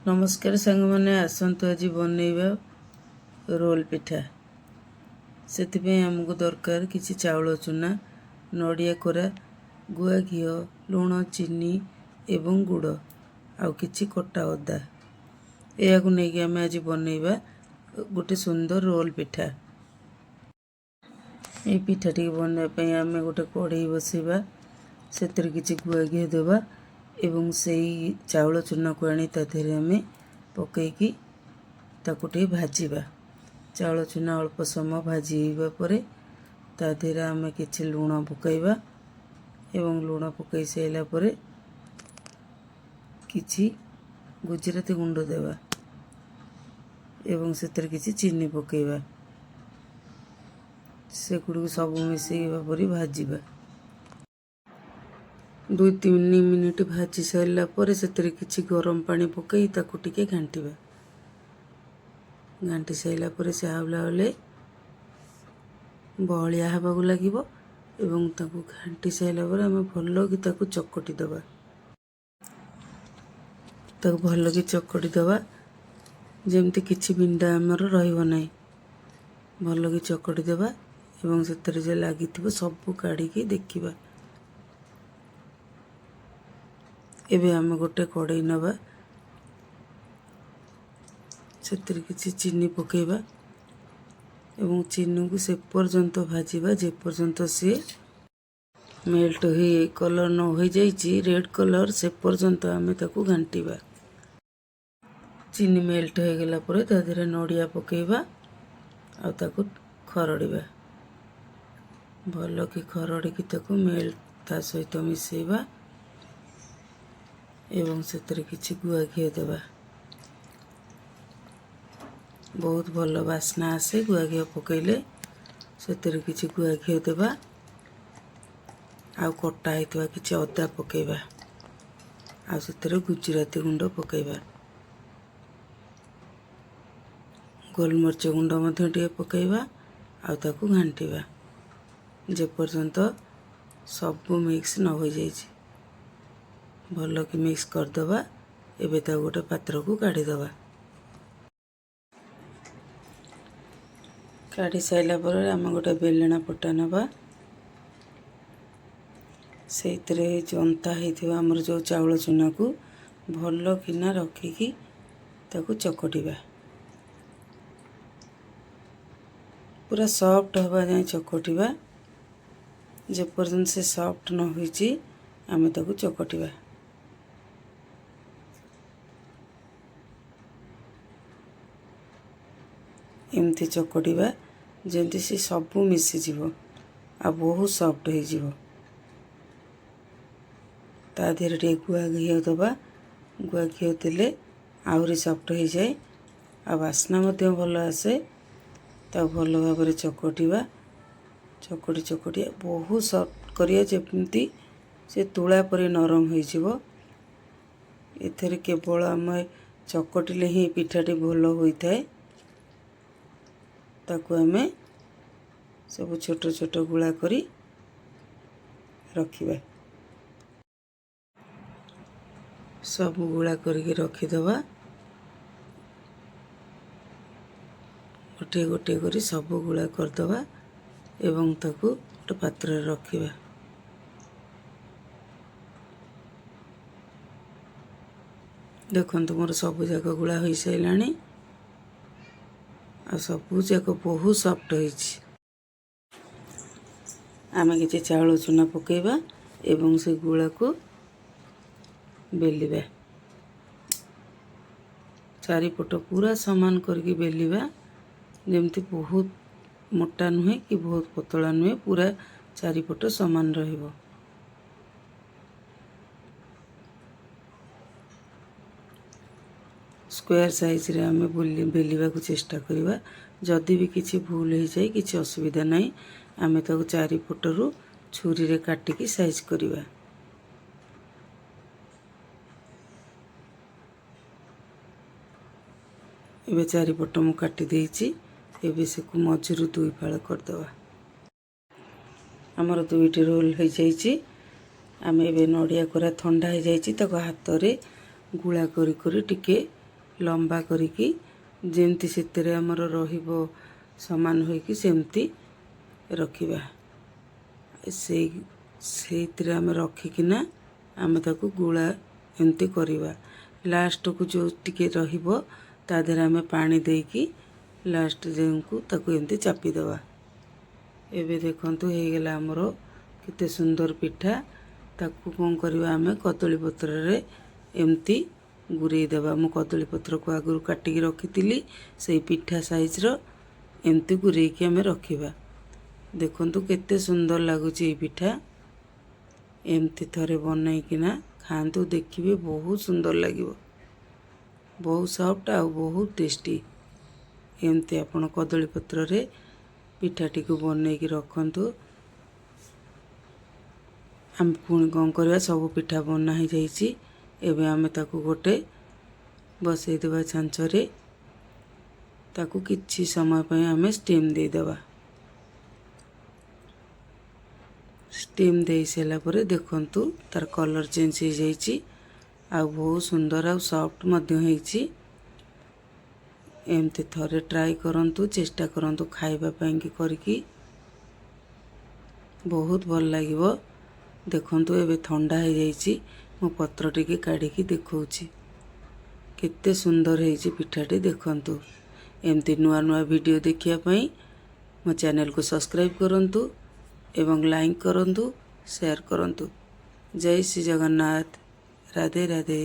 ନମସ୍କାର ସାଙ୍ଗମାନେ, ଆସନ୍ତୁ ଆଜି ବନେଇବା ରୋଲ୍ ପିଠା। ସେଥିପାଇଁ ଆମକୁ ଦରକାର କିଛି ଚାଉଳ ଚୁନା, ନଡ଼ିଆ କୋରା, ଗୁଆ ଘିଅ, ଲୁଣ, ଚିନି ଏବଂ ଗୁଡ଼ ଆଉ କିଛି କଟା ଅଦା। ଏହାକୁ ନେଇକି ଆମେ ଆଜି ବନେଇବା ଗୋଟେ ସୁନ୍ଦର ରୋଲ୍ ପିଠା। ଏଇ ପିଠାଟିକୁ ବନେଇବା ପାଇଁ ଆମେ ଗୋଟେ କଢ଼େଇ ବସେଇବା, ସେଥିରେ କିଛି ଗୁଆ ଘିଅ ଦେବା ଏବଂ ସେଇ ଚାଉଳ ଚୁନାକୁ ଆଣି ତା ଦେହରେ ଆମେ ପକାଇକି ତାକୁ ଟିକେ ଭାଜିବା। ଚାଉଳ ଚୁନା ଅଳ୍ପ ସମୟ ଭାଜି ହେଇବା ପରେ ତା ଦେହରେ ଆମେ କିଛି ଲୁଣ ପକାଇବା ଏବଂ ଲୁଣ ପକାଇ ସାରିଲା ପରେ କିଛି ଗୁଜୁରାତି ଗୁଣ୍ଡ ଦେବା ଏବଂ ସେଥିରେ କିଛି ଚିନି ପକାଇବା। ସେଗୁଡ଼ିକୁ ସବୁ ମିଶାଇବା ପରି ଭାଜିବା। 2-3 ମିନିଟ୍ ଭାଜି ସାରିଲା ପରେ ସେଥିରେ କିଛି ଗରମ ପାଣି ପକାଇ ତାକୁ ଟିକେ ଘାଣ୍ଟିବା। ଘାଣ୍ଟି ସାରିଲା ପରେ ସେ ହାଉଲେ ହାଉଲେ ବହଳିଆ ହେବାକୁ ଲାଗିବ ଏବଂ ତାକୁ ଘାଣ୍ଟି ସାରିଲା ପରେ ଆମେ ଭଲକି ତାକୁ ଚକଟି ଦେବା। ତାକୁ ଭଲକି ଚକଟି ଦେବା, ଯେମିତି କିଛି ବିଣ୍ଡା ଆମର ରହିବ ନାହିଁ। ଭଲକି ଚକଟି ଦେବା ଏବଂ ସେଥିରେ ଯେ ଲାଗିଥିବ ସବୁ କାଢ଼ିକି ଦେଖିବା। ଏବେ ଆମେ ଗୋଟେ କଢ଼େଇ ନେବା, ସେଥିରେ କିଛି ଚିନି ପକାଇବା ଏବଂ ଚିନିକୁ ସେ ପର୍ଯ୍ୟନ୍ତ ଭାଜିବା ଯେପର୍ଯ୍ୟନ୍ତ ସିଏ ମେଲ୍ଟ ହୋଇ କଲର୍ ନ ହୋଇଯାଇଛି, ରେଡ଼୍ କଲର୍, ସେ ପର୍ଯ୍ୟନ୍ତ ଆମେ ତାକୁ ଘାଣ୍ଟିବା। ଚିନି ମେଲ୍ଟ ହୋଇଗଲା ପରେ ତା ଦେହରେ ନଡ଼ିଆ ପକାଇବା ଆଉ ତାକୁ ଖରଡ଼ିବା। ଭଲକି ଖରଡ଼ିକି ତାକୁ ମେଲ୍ଟ ତା ସହିତ ମିଶାଇବା ଏବଂ ସେଥିରେ କିଛି ଗୁଆ ଘିଅ ଦେବା। ବହୁତ ଭଲ ବାସ୍ନା ଆସେ ଗୁଆ ଘିଅ ପକାଇଲେ। ସେଥିରେ କିଛି ଗୁଆ ଘିଅ ଦେବା ଆଉ କଟା ହେଇଥିବା କିଛି ଅଦା ପକାଇବା ଆଉ ସେଥିରେ ଗୁଜୁରାତି ଗୁଣ୍ଡ ପକାଇବା, ଗୋଲମରିଚ ଗୁଣ୍ଡ ମଧ୍ୟ ଟିକେ ପକାଇବା ଆଉ ତାକୁ ଘାଣ୍ଟିବା ଯେପର୍ଯ୍ୟନ୍ତ ସବୁ ମିକ୍ସ ନ ହୋଇଯାଇଛି। ଭଲକି ମିକ୍ସ କରିଦେବା। ଏବେ ତାକୁ ଗୋଟେ ପାତ୍ରକୁ କାଢ଼ିଦେବା। କାଢ଼ି ସାରିଲା ପରେ ଆମେ ଗୋଟେ ବେଲଣା ପଟା ନେବା, ସେଇଥିରେ ଜନ୍ତା ହେଇଥିବା ଆମର ଯେଉଁ ଚାଉଳ ଚୁନାକୁ ଭଲ କିନା ରଖିକି ତାକୁ ଚକଟିବା। ପୁରା ସଫ୍ଟ ହେବା ଯାଏଁ ଚକଟିବା। ଯେପର୍ଯ୍ୟନ୍ତ ସେ ସଫ୍ଟ ନ ହୋଇଛି ଆମେ ତାକୁ ଚକଟିବା। ଏମିତି ଚକଟିବା ଯେମିତି ସେ ସବୁ ମିଶିଯିବ ଆଉ ବହୁତ ସଫ୍ଟ ହେଇଯିବ। ତା ଦେହରେ ଟିକେ ଗୁଆ ଘିଅ ଦେବା। ଗୁଆ ଘିଅ ଦେଲେ ଆହୁରି ସଫ୍ଟ ହେଇଯାଏ ଆଉ ବାସ୍ନା ମଧ୍ୟ ଭଲ ଆସେ। ତାକୁ ଭଲ ଭାବରେ ଚକଟିବା, ଚକଟି ଚକଟି ବହୁତ ସଫ୍ଟ କରିବା, ଯେମିତି ସେ ତୁଳା ପରି ନରମ ହେଇଯିବ। ଏଥିରେ କେବଳ ଆମେ ଚକଟିଲେ ହିଁ ପିଠାଟି ଭଲ ହୋଇଥାଏ। ତାକୁ ଆମେ ସବୁ ଛୋଟ ଛୋଟ ଗୁଳା କରି ରଖିବା। ସବୁ ଗୁଳା କରିକି ରଖିଦେବା। ଗୋଟିଏ ଗୋଟିଏ କରି ସବୁ ଗୁଳା କରିଦେବା ଏବଂ ତାକୁ ଗୋଟେ ପାତ୍ରରେ ରଖିବା। ଦେଖନ୍ତୁ ମୋର ସବୁ ଯାକ ଗୁଳା ହୋଇସାରିଲାଣି ଆଉ ସବୁ ଯାକ ବହୁତ ସଫ୍ଟ ହୋଇଛି। ଆମେ କିଛି ଚାଉଳ ଚୁନା ପକାଇବା ଏବଂ ସେ ଗୁଳାକୁ ବେଲିବା। ଚାରିପଟ ପୁରା ସମାନ କରିକି ବେଲିବା, ଯେମିତି ବହୁତ ମୋଟା ନୁହେଁ କି ବହୁତ ପତଳା ନୁହେଁ, ପୁରା ଚାରିପଟ ସମାନ ରହିବ। ସ୍କୋୟାର ସାଇଜ୍ରେ ଆମେ ବେଲିବାକୁ ଚେଷ୍ଟା କରିବା। ଯଦି ବି କିଛି ଭୁଲ ହେଇଯାଏ କିଛି ଅସୁବିଧା ନାହିଁ, ଆମେ ତାକୁ ଚାରିପଟରୁ ଛୁରୀରେ କାଟିକି ସାଇଜ୍ କରିବା। ଏବେ ଚାରିପଟ ମୁଁ କାଟି ଦେଇଛି। ଏବେ ସେକୁ ମଝିରୁ 2 ଫାଳ କରିଦେବା। ଆମର 2ଟି ରୋଲ୍ ହେଇଯାଇଛି। ଆମେ ଏବେ ନଡ଼ିଆ କୋରା ଥଣ୍ଡା ହେଇଯାଇଛି, ତାକୁ ହାତରେ ଗୁଳା କରି କରି ଟିକେ ଲମ୍ବା କରିକି, ଯେମିତି ସେଥିରେ ଆମର ରହିବ ସମାନ ହୋଇକି ସେମିତି ରଖିବା। ସେଇଥିରେ ଆମେ ରଖିକିନା ଆମେ ତାକୁ ଗୁଳା ଏମିତି କରିବା। ଲାଷ୍ଟକୁ ଯେଉଁ ଟିକେ ରହିବ, ତା ଦେହରେ ଆମେ ପାଣି ଦେଇକି ଲାଷ୍ଟ ଯେଉଁକୁ ତାକୁ ଏମିତି ଚାପିଦେବା। ଏବେ ଦେଖନ୍ତୁ, ହେଇଗଲା ଆମର କେତେ ସୁନ୍ଦର ପିଠା। ତାକୁ କ'ଣ କରିବା? ଆମେ କଦଳୀ ପତ୍ରରେ ଏମିତି ଗୁରେଇ ଦେବା। ମୁଁ କଦଳୀ ପତ୍ରକୁ ଆଗରୁ କାଟିକି ରଖିଥିଲି, ସେଇ ପିଠା ସାଇଜ୍ର ଏମିତି ଗୁରେଇକି ଆମେ ରଖିବା। ଦେଖନ୍ତୁ, କେତେ ସୁନ୍ଦର ଲାଗୁଛି ଏଇ ପିଠା। ଏମିତି ଥରେ ବନେଇକିନା ଖାଆନ୍ତୁ, ଦେଖିବେ ବହୁତ ସୁନ୍ଦର ଲାଗିବ, ବହୁତ ସଫ୍ଟ ଆଉ ବହୁତ ଟେଷ୍ଟି। ଏମିତି ଆପଣ କଦଳୀ ପତ୍ରରେ ପିଠାଟିକୁ ବନେଇକି ରଖନ୍ତୁ। ଆମେ ପୁଣି କ'ଣ କରିବା? ସବୁ ପିଠା ବନା ହେଇଯାଇଛି। ଏବେ ଆମେ ତାକୁ ଗୋଟେ ବସେଇଦେବା ଛାଞ୍ଚରେ। ତାକୁ କିଛି ସମୟ ପାଇଁ ଆମେ ଷ୍ଟିମ୍ ଦେଇଦେବା। ଷ୍ଟିମ୍ ଦେଇ ସାରିଲା ପରେ ଦେଖନ୍ତୁ, ତାର କଲର୍ ଚେଞ୍ଜ ହେଇଯାଇଛି ଆଉ ବହୁତ ସୁନ୍ଦର ଆଉ ସଫ୍ଟ ମଧ୍ୟ ହେଇଛି। ଏମିତି ଥରେ ଟ୍ରାଏ କରନ୍ତୁ, ଚେଷ୍ଟା କରନ୍ତୁ ଖାଇବା ପାଇଁକି କରିକି, ବହୁତ ଭଲ ଲାଗିବ। ଦେଖନ୍ତୁ, ଏବେ ଥଣ୍ଡା ହେଇଯାଇଛି। ମୁଁ ପତ୍ର ଟିକେ କାଢ଼ିକି ଦେଖାଉଛି, କେତେ ସୁନ୍ଦର ହେଇଛି ପିଠାଟି ଦେଖନ୍ତୁ। ଏମିତି ନୂଆ ନୂଆ ଭିଡ଼ିଓ ଦେଖିବା ପାଇଁ ମୋ ଚ୍ୟାନେଲକୁ ସବସ୍କ୍ରାଇବ୍ କରନ୍ତୁ ଏବଂ ଲାଇକ୍ କରନ୍ତୁ, ସେୟାର କରନ୍ତୁ। ଜୟ ଶ୍ରୀ ଜଗନ୍ନାଥ। ରାଧେ ରାଧେ।